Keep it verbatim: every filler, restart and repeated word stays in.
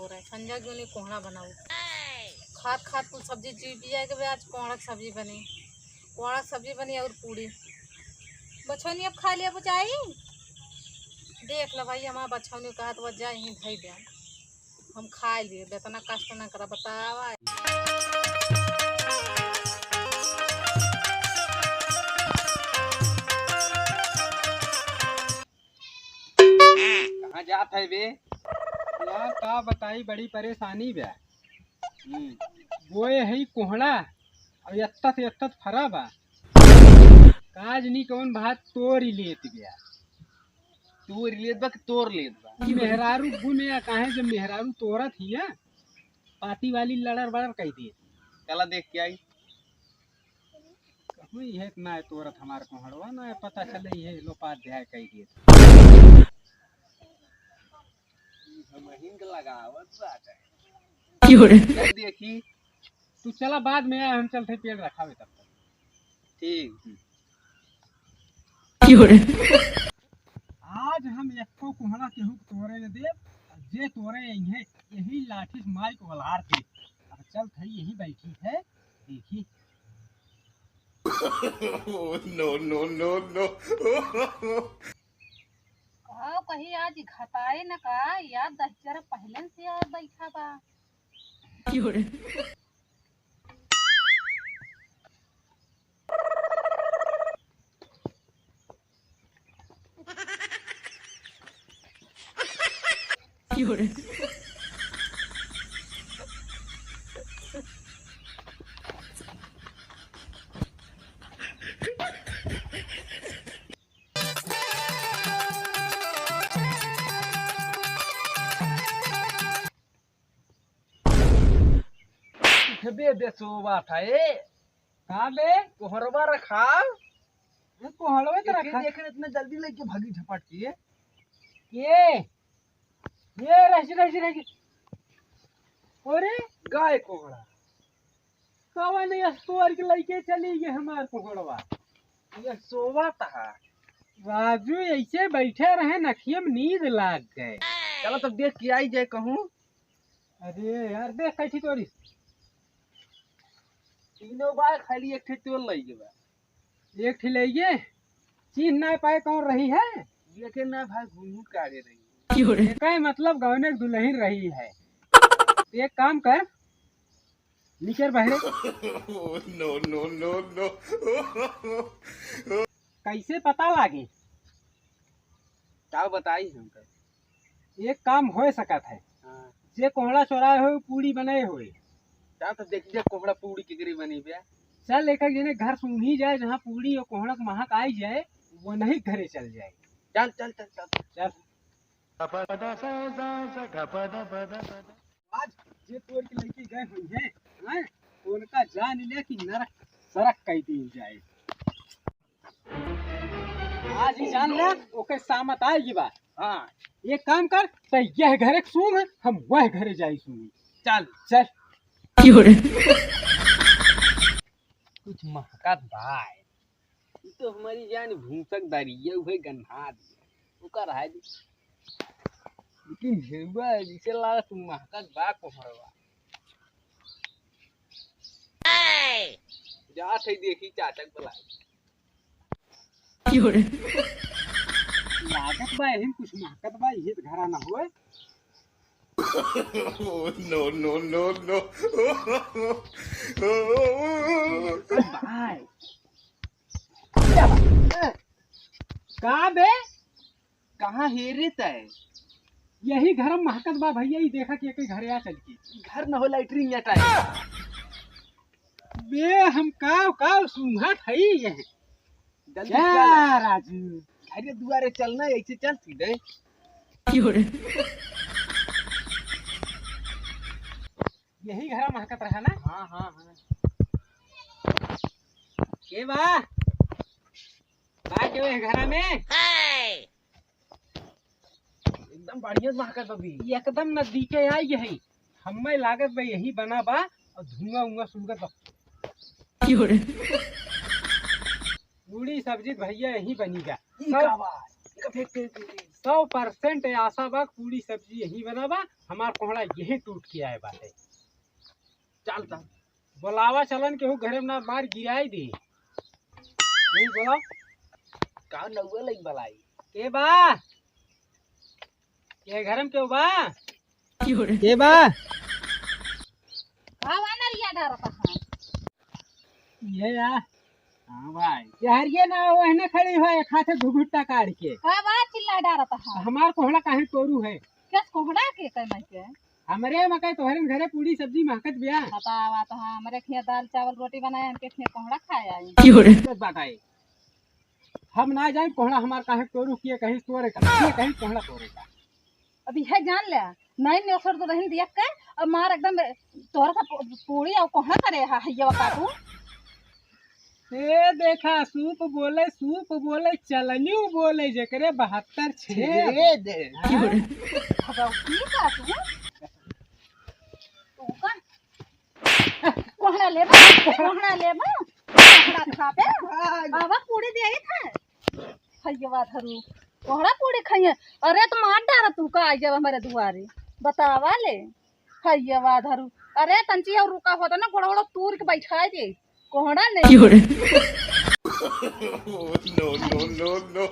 संझा के उन्हें कोहड़ा बनाऊ। खात खात कुल सब्जी जी पिया के आज कोहड़ा के सब्जी बनी, कोहड़ा के सब्जी बनी और पूरी। बछौनी अब खा लिया बुझाई। देख लो भाई, हमार बछौनी कहत वह जा यहीं धई दे, हम खाए लिए, इतना कष्ट ना करा, बतावा। कहाँ जात है बे? यार का बताई, बड़ी परेशानी बा। हम्म। बोए है कोहड़ा और एत्ता से एत्ता फरा बा। काज नी कौन भात तोर ही लेत बा। तोर ही लेत बा कि तोर लेत बा? ई मेहरारू गुन या काहे जब मेहरारू तोरत ही है, पाती वाली लड़र बड़र कह दिए। चला देख के आई। कहूँ इहे ना है तोरत हमार कोहड़वा, ना है पता चले इहे लोपाध्याय कह दिए। ई हमहिन के लगावत बाटे। क्यों रे? चल देखी। तू चला बाद में आ, हम चलते पेड़ रखावे तब तक। ठीक। क्यों रे? आज हम एको कोहड़ा केहू के तोरे न देब, जे तोरे इहे यही लाठी से माई को वलहार दे। अब चल थई यही बैठी है, देखी। Oh, no, no, no, no। का कही आज घटाए न का, यार दहिजरा पहले से यार बैठा बा। क्यों रे? क्यों रे? उठबे बे, सोवा था ए। का बे? कोहरवा रखा। ए, कोहरवे तो एके रखा। देख रे, इतना जल्दी लेके भागी झपट के। के? ये रह जी, रह जी, रह जी। अरे? गाय कोहड़ा। कवन यस तोर के लइके चली गए हमार कोहड़वा। ये सोवा था। राजू ऐसे बैठे रहे, नखिए में नींद लाग गए। चलो तब देख के आई जाए कहूँ। अरे यार, देख कैठी तोरी। तीनों बार खाली एक ठे तोर लई के बा। एक ठे लई गे, चीन्ह ना पाए कौन रही है। देखे ना भाई, घूंघट काढ़े रही। क्यों रे? एका मतलब गौने के दुल्हन रही है। एक काम कर, निकर बहरे। Oh, no, no, no, no। कैसे पता लागे? का बताई हमका? एक काम होए सकत है। हाँ। जे कोहड़ा चोराए होए, पूड़ी बनाए होए। जा तो देखी जा कोहड़ा पूड़ी केकरी बनी बे। चल एक एक जने घर सूंघी जाए, जहाँ पूड़ी और कोहड़ा के महक आई जाए, वो नहीं घरे चल जाए। चल, चल, चल, चल। चल। आज जे तोर के लइके गए हुई हैं, हैं, उनका जान ले कि नरक सरक कई दी जाए। आज ही जान ले, ओके सामत आएगी बात। हाँ। एक काम कर, तै यह घरे सूंघ, हम वह घरे जाई सूंघी। चल। चल। क्यों रे? कुछ महकत बा। ई तो हमारी जान भूसक दारी, ये उहे गन्हा दिया। ओकर रहा दे। लेकिन ढेरुआ है, जिसे लागत महकत बा कोहरवा। जात है देखी चाचा के बुलाए। क्यों रे? लागत बा यही कुछ महकत बा, यही तो घरा ना होए। Oh, no, no, no, no। महकत बा। का बे? कहाँ हेरे तय? यही घर में महकत बा भैया, ई देखा कि एक घर आ चल के। घर न हो, लैट्रिन या टाइम। बे हम काव काव सूंघत हई ये। जल्दी जा चल। राजू। घरे दुआरे चलना, ऐसे चल सीधे। क्यों रे? यही घर महकत रहा ना? हाँ, हाँ, हाँ। के बा? बा के बा घरा में? एकदम बढ़िया महकत बा भी। एकदम नजदीके आई है। हमें लागत बा यही बना बा और धुआं उआं सुलगत बा। क्यों रे? पूड़ी सब्जी भैया यही बनी बा। ई सब का बा? ई का फेंक, फेंक, फेंक, फेंक। सौ परसेंट आशा बा, पूरी सब्जी यहीं बनाबा, हमार कोहड़ा यहीं टूट के आए बाटे। चल, चल। बोलावा चलन केहू घरे में ना मार गिराई दी। नहीं बोला। का नौवे लई बलाई? के बा? के घर में केहू बा? के बा? का बा नरिया डारत है? ये या। हाँ भाई। यार ये ना, वो है ना खड़ी हो, एक हाथे घुघुट्टा काढ़ के। का बा चिल्ला डारत है? हमार कोहड़ा काहे तोरू है? क्या कोहड़ा के कह मैं के? हमरे मकई तोहरे घरे पूरी सब्जी महकत बिया। बतावा तो, हाँ, हमरे खिया दाल चावल रोटी बनाए, हमके खिया कोहड़ा खाए आई। क्यों रे? गलत बात आई। हम ना जाए कोहड़ा हमार काहे तोरू किए कहीं तोरे का, किए कहीं कोहड़ा तोरे का। अब यह जान ले, नहीं नेसर तो रहन दिया के, अब मार एकदम तोहरा सा पू-, पूरी और कोहड़ा करे हा, हइया का तू। ए देखा, सूप बोले, सूप बोले, चलनियो बोले, जेकरे बहत्तर छेद। छेद। हाँ? अब की का तू? तू का? कोहड़ा लेबा? कोहड़ा लेबा? कोहड़ा खाबे? बाबा पूरी दे आई था। हइया धरू। कोहड़ा पूरी खाइए। अरे तो मार डारा तू का आई जब हमारे दुआरे। बतावा ले। हइया धरू। अरे तंची और रुका होता ना, गोड़ा गोड़ा तूर के बैठा दे। कोहड़ा नहीं। क्यों रे? No, no, no, no।